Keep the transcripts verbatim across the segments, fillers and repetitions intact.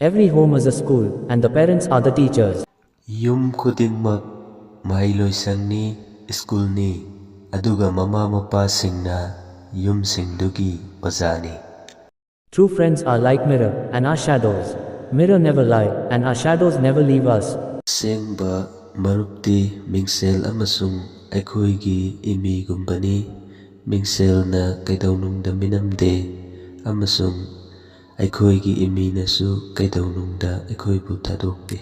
Every home is a school, and the parents are the teachers. ꯌꯨꯝ ꯈꯨꯗꯤꯡꯃꯛ ꯃꯍꯩꯂꯣꯏꯁꯪꯅꯤ, ꯁ꯭ꯀꯨꯜꯅꯤ, ꯑꯗꯨꯒ ꯃꯃꯥ ꯃꯄꯥꯁꯤꯡꯅ ꯌꯨꯝꯁꯤꯡꯗꯨꯒꯤ ꯑꯣꯖꯥꯅꯤ꯫ True friends are like mirror and our shadows. Mirror never lie, and our shadows never leave us. ꯑꯁꯦꯡꯕ ꯃꯔꯨꯞꯇꯤ ꯃꯤꯡꯁꯦꯜ ꯑꯃꯁꯨꯡ ꯑꯩꯈꯣꯏꯒꯤ ꯏꯃꯤꯒꯨꯝꯕꯅꯤ꯫ ꯃꯤꯡꯁꯦꯜꯅ ꯀꯩꯗꯧꯅꯨꯡꯗ ꯃꯤꯅꯝꯗꯦ, ꯑꯃꯁꯨꯡ ꯑꯩꯈꯣꯏꯒꯤ ꯏꯃꯤꯅꯁꯨ ꯀꯩꯗꯧꯅꯨꯡꯗ ꯑꯩꯈꯣꯏꯕꯨ ꯊꯥꯗꯣꯛꯇꯦ꯫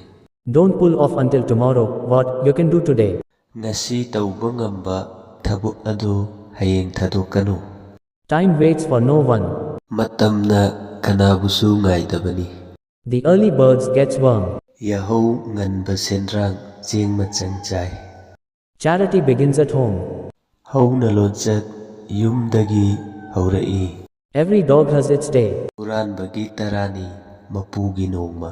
Don't pull off until tomorrow what you can do today. ꯉꯁꯤ ꯇꯧꯕ ꯉꯝꯕ ꯊꯕꯛ ꯑꯗꯨ ꯍꯌꯦꯡ ꯊꯥꯗꯣꯛꯀꯅꯨ꯫ Time waits for no one. ꯃꯇꯝꯅ ꯀꯅꯥꯕꯨꯁꯨ ꯉꯥꯏꯗꯕꯅꯤ꯫ The early birds gets worm. ꯌꯥꯍꯧ ꯉꯟꯕ ꯁꯦꯟꯗ꯭ꯔꯥꯡ ꯆꯦꯡ ꯃꯆꯪ ꯆꯥꯏ꯫ Charity begins at home. ꯍꯧꯅ ꯂꯣꯟꯆꯠ ꯌꯨꯝꯗꯒꯤ ꯍꯧꯔꯛꯏ꯫ Every dog has its day. ꯍꯨꯔꯥꯟꯕꯒꯤ ꯇꯔꯥꯅꯤ ꯃꯄꯨꯒꯤ ꯅꯣꯡꯃ꯫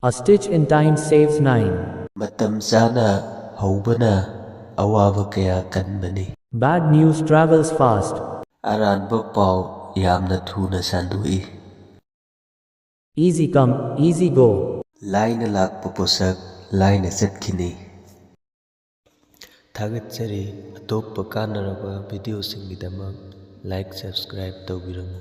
A stitch in time saves nine. ꯃꯇꯝ ꯆꯥꯅ ꯍꯧꯕꯅ ꯑꯋꯥꯕ ꯀꯌꯥ ꯀꯟꯕꯅꯤ꯫ Bad news travels fast. ꯑꯔꯥꯟꯕ ꯄꯥꯎ ꯌꯥꯝꯅ ꯊꯨꯅ ꯁꯟꯗꯣꯛꯏ꯫ Easy come, easy go. ꯂꯥꯏꯅ ꯂꯥꯛꯄ ꯄꯣꯠꯁꯛ ꯂꯥꯏꯅ ꯆꯠꯈꯤꯅꯤ꯫ ꯊꯥꯒꯠꯆꯔꯤ꯫ ꯑꯇꯣꯞꯄ ꯀꯥꯟꯅꯔꯕ ꯚꯤꯗꯤꯑꯣꯁꯤꯡꯒꯤꯗꯃꯛ like, subscribe ꯇꯧꯕꯤꯔꯝꯃꯨ꯫